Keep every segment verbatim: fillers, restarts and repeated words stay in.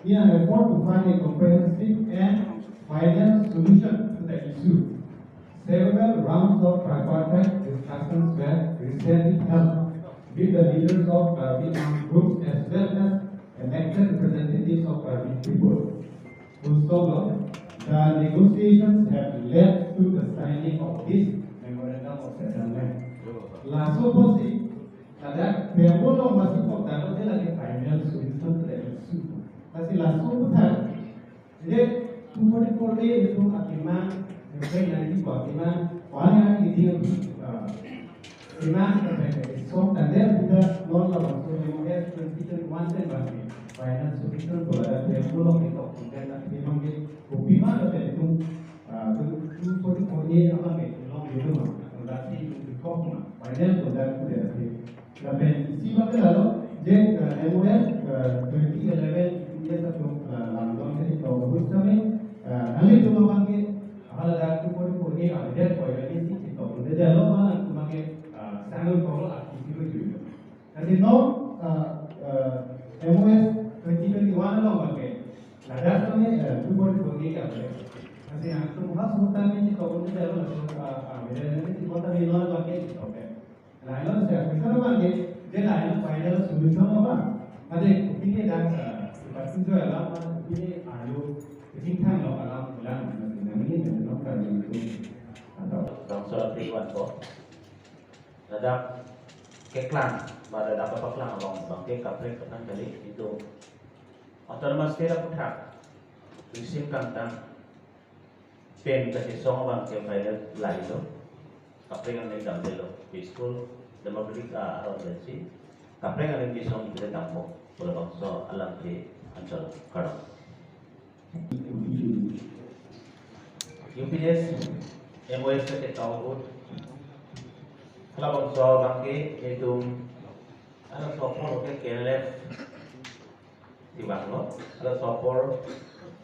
In an effort to find a comprehensive and final solution to the issue, several rounds of tripartite discussions were recently held with the leaders of Karbi armed groups as well as elected representatives of Karbi people. Full stop lo. The negotiations have led to the signing of this memorandum of settlement. Laso apotsi, ladak pembo lo masih kok dalo de lagi final solution to the issue. Masih laso putar. Jadi, two forty-four A itu akiman, yang lain lagi buat akiman, paling lagi dia, uh, akiman, so, dan dia sudah non lawan so yang dia twenty twenty-one ten berarti. Final solution to ada dia pulang itu, kemudian nanti memang dia kopi mana dia itu, uh, two forty-four A apa nih, long itu mah, berarti itu kok mah, final to that dia. Lapen isi abang ke lalo, je, eh, M O S, eh, twenty eleven, yes, atum, eh, langdon ke to bahut sami, eh, nanglitum abang ke, apala dak two forty-four A, ah, dia koi lagi si, to, dia jalo mana atum abang ke, eh, sangat kong lo aktif juga juga. Nanti no, eh, eh, M O S twenty twenty-one along abang ke, ladak sami, eh, two forty-four A ke apa ya? Nanti yang atum bahas utang ini, to, dia jalo, eh, ah, dia nanti kota di luar abang ke, oke. Lainlo saya, question abang ke, je lainlo final solution lo abang. Ade, opinion dan, eh, ibarat itu alam, opinion ayo, kecingthang lo alam, ulang, nanti ini, nanti nong kali itu. Atau bangso aphi wan ko. Ladak keklang, ba ladak kepaklang along, abang ke kaprek ketang kali itu. Autonomous State aphuthak, risim kangtang, pen kachesong abang ke final lailo. Kaprek angdeng damdelo. Peaceful, democratic, ah, aron pensi. Kaprek angdeng chesong ibre dampo. Pu labangso alam ke anchot kardom. U P D S, M O S ke tau ut. Halabangso abang ke itum, halaso apor ke K L F. Tibang lo, halaso apor,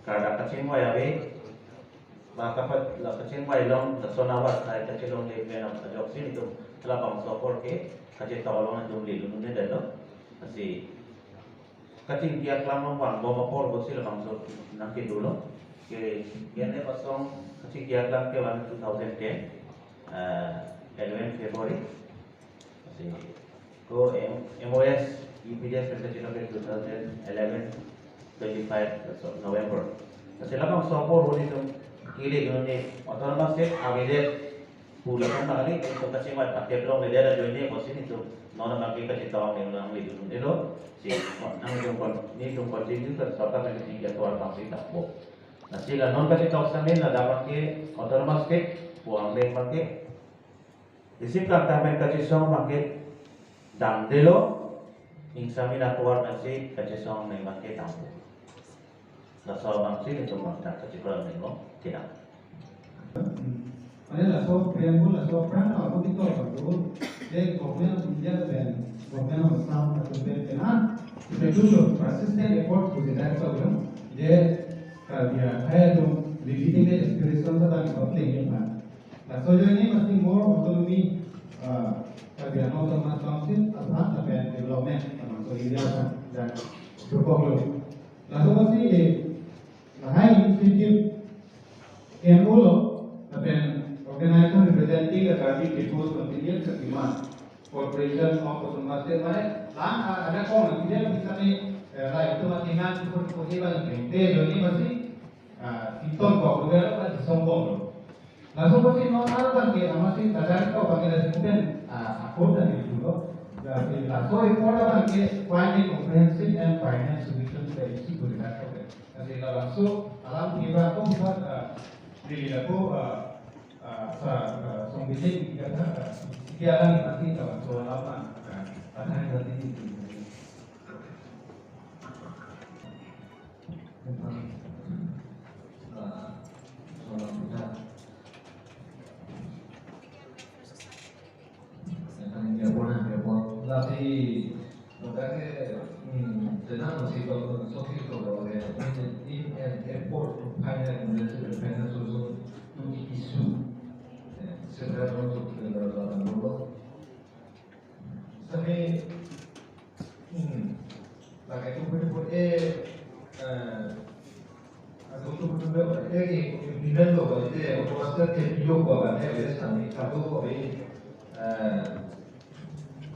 kada kachingvai ave, ba kapa, la kachingvai long, lason awas, ai kachelongle pen ajoksi itum, halabangso apor ke, kachetong along itum lelun-un-edetlo, lasi, kachingki aklam along vangbom apor pusi labangso nangkedo lo, ke, K L F asong, kachingki aklam kevan two thousand ten, eh, eleven February, lasi, ko M-, M O S, U P D S pen kachelong ke two thousand eleven, twenty-five November. Lasi labangso apor ahut itum kili dun ne autonomous state avedet pu lason abang kali, itum kachingvai paket longledet ajoine pusi itum non abang ke kachetong ne nanglelun-un-edetlo, si nanglitum kon, netum continue kan sorkar pen kachingki atovar abang si dampo. Lasi la non kachetong sami ladak abang ke autonomous state pu angdeng abang ke Risim kangtang pen kachesong abang ke damdelo, ingsamina atovar pensi kachesong neng abang ke dampo. Laso abang si nelitum abang ta kachekor neng lo kedam. Mane laso preamble, laso aphrang ako kitok abang tu, je Government of India pen, Government of Assam atum pen pen an, itum dolo persistent effort pu seta ko, je Karbi akhai atum legitimate aspiration ta tangkap lagi abang. Laso ajoine masi more autonomy, ah, Karbi Anglong Autonomous Council aphan lapen development labangso area aphan dak dokoklo. Laso masi, eh, lahai initiative N O lo lapen organization representing the Karbi People's Continuous Demand, Corporation of Autonomous State, mane lang, ah, ada kong, dia bisa ni, eh, lah itu mati ngan, pun, pun, ini balik, eh, dia ini masi, ah, iton kok, dia apa, disongkok lo. Laso masi non ar abang ke, amatsi tadari kok abang ke lasi kemudian, ah, akor dan itu lo. Jadi laso report abang ke find a comprehensive and final solution to the issue to the matter. Jadi laso alam tiba ko buat, ah, di laku, ah, ah, sa, ah, song bilik kita, ah, dia lagi nanti kalau soal apa, ah, ada yang nanti di Tentang, eh, soal kita. Tentang dia pun, dia pun. Tapi, makanya, hmm, tenang masih kalau, so kita kalau ada, in, in an effort to find a solution, find a solution to the issue. Ya, sebenarnya untuk kita dalam dulu. Sami, hmm, pakai tu pun pun, eh, eh, Sir, can you go ahead and list and make a book of it? Uh,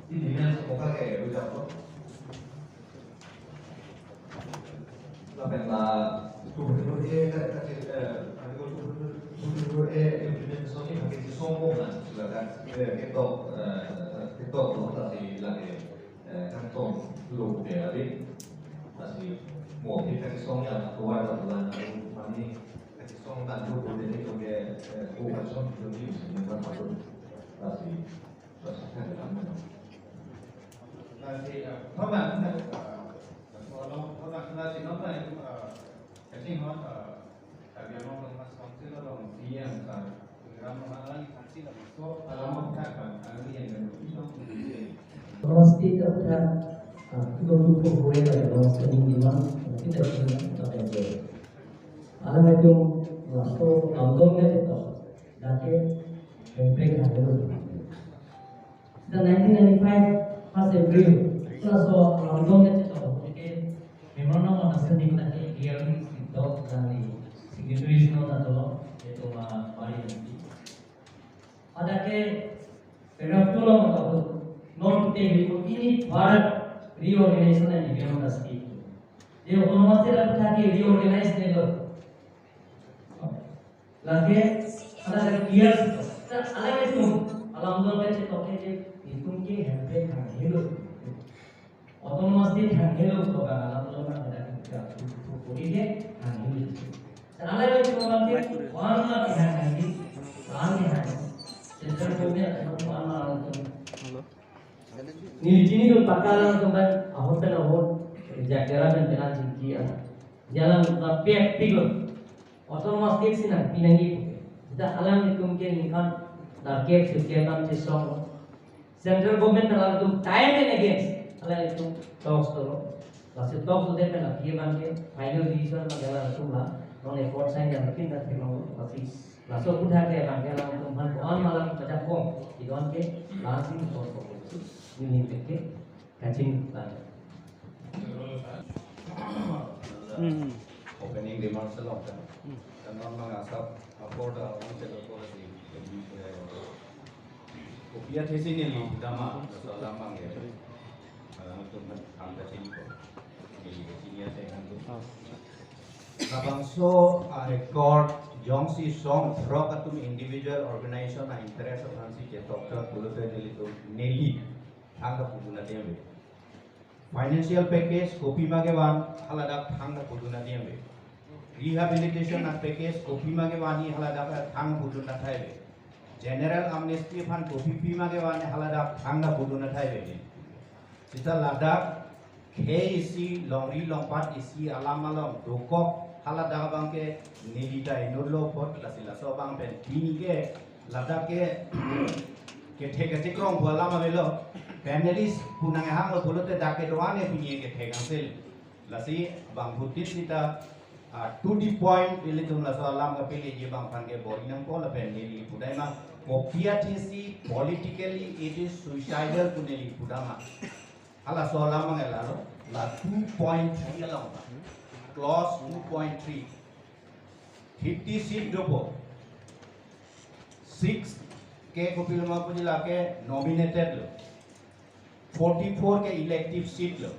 it depends on what I do. Lapen la two fifty-four A, eh, Article two fifty-four A implementation ni pakai si song kong na, sila kan, eh, ketok, eh, ketok tu ta si lagi, eh, kantong lo ke abi, ta si mo ke pakai song ya, keluar ta bulan, mani pakai song tan lo ke ni ke, eh, ko pakai song lo ni, ni kan patut, ta si. Lasi, eh, thoma, eh, thoma, lasi non ta, eh, kaching non, eh, Karbi Anglong Autonomous Council along C E M sir, Tuliram Ronghang alangli thansi laso alam aphuthak abang, alangli yang dan itu. Autonomous State aphuthak, ah, kita dulu pun boleh lah, Autonomous State ini memang kita punya, kita punya. Alam itu, laso, alam dong itu, dak ke, hemprek halo. Sita nineteen ninety-five first April, laso alam dong ke chetok ke, memang non understanding dak ke clearly chetok dan di signatories non dak lo, itu ma bari nanti. Pada ke paragraph two along dak lo, non te ini Bharat reorganization and development state. Dia autonomous state aphuthak ke reorganize ne lo. Lake, ala lake clear si to. Ta ala itum, alam dong ke chetok ke, itum ke hemprek hang helo. Autonomous state hang helo to kan alam dong na heda kita, to, to, to, ke hang helo. Ta ala itum alam ke, one na ke hang helo, one ke hang. Central government atum one na alam itum. Neli chini dun pakka alam itum kan, ahut pen ahut, jakera pen pen chingki ah. Jalan ta pek pik lo. Autonomous state si nangpi nangji. Sita alanglitum ke ningkan darkep sirkep an chesong lo. Central government alanglitum time and again alanglitum talks dolo. Lasi talks dode pen aphi abang ke final decision abang ke alanglitum la non accord sign ya mungkin dak theklong lo. Lasi laso aphuthak ke abang ke alanglitum aphan ko-an malam pajak kong. Idon ke langsing talks dolo. Ini ke kaching tang. Hmm. Opening remarks along kan. Hmm. Kan non mang asap apor da on ke ko si. Kopi athesi neli dama, so lamang ya. Ah, tum kan angka sini ko. Neli sini ya saya kan tu. Ah. Labangso a-accord jongsi song throk atum individual organization a-interest aphansi chetok pulote nelitum neli thangta pudun adim ave. Financial package kopima kevan haladak thangta pudun adim ave. Rehabilitation a-package kopima kevan haladak thang pudun athai ave. General amnesty aphan kopi pima kevan haladak thangta pudun athai ave. Sita ladak khei isi, longri longpat isi alam along dokok haladak abang ke neli ta inut lo apot, lasi laso abang pen pini ke ladak ke kethe ketheklong pu alam avelo. Panelist pu nanghanglo pulote dak kedo-an ke pini kethe kangsil. Lasi abang phutin sita, ah, to the point, ilitum laso alam kapeleji abang aphan ke boring nangpo lapen neli pudai ma, kopi athesi politically it is suicidal pu neli pudai ma. Halaso alam abang ke lalo, la two point three along ta. Clause two point three. Fifty seat dopo. Six ke kopiloma puji lake nominated lo. Forty-four ke elective seat lo.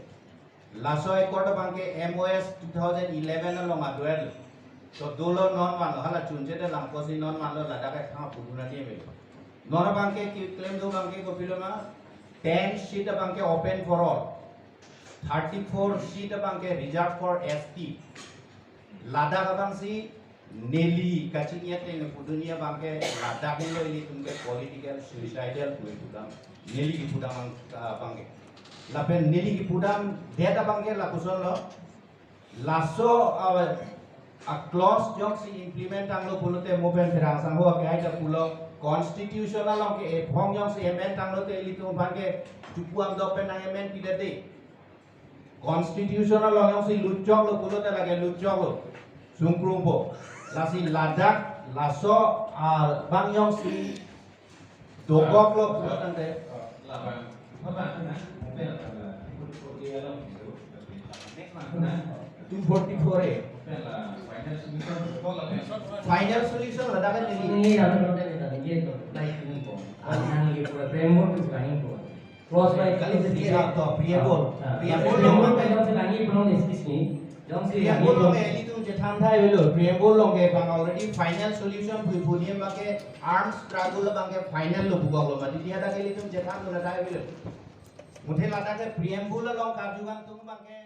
Laso accord abang ke M O S two thousand eleven along aduel. To dolo non vanlo, hala chunche de lamkosi non vanlo ladak ke thang pudun adim ave. Non abang ke ki claim do abang ke kopiloma, ten seat abang ke open for all. Thirty-four seat abang ke reserved for S T. Ladak abang si neli kachini ateng pudunji abang ke ladak lo ilitum ke political suicidal pu pudam. Neli kipudam abang, abang ke. Lapen neli kipudam det abang ke lapuson lo. Laso a, a-clause jongsi implement tanglo pulote mo pen pherang sangho ke ai ta pulo constitution along ke ephong jongsi amend tanglote ilitum aphan ke chukuam dok pen nang-amend pidet de. Constitution along jongsi lutchok lo pulote lake lutchok lo. Sungkrung po. Lasi ladak laso abang jongsi dokok lo pulo tangte. Two forty-four A. Final solution ladak kan neli. Ini yang perlu kita lihat tuh. Baik ini kok. Yang di preamble itu kan ini kok. Clause by Kali clause sedikit ini. Atau preamble. Ah, Preamble preamble yang kan yang sedang ini belum diskusi nih. Yang sedang Preamble along ke ilitum chethan thai avelo. Preamble along ke bang already final solution pui puni abang ke arms struggle abang ke final lo bugok lo mati dia ada ke ilitum chethan lo thai avelo. Muthe ladak ke preamble along karju bang tung abang ke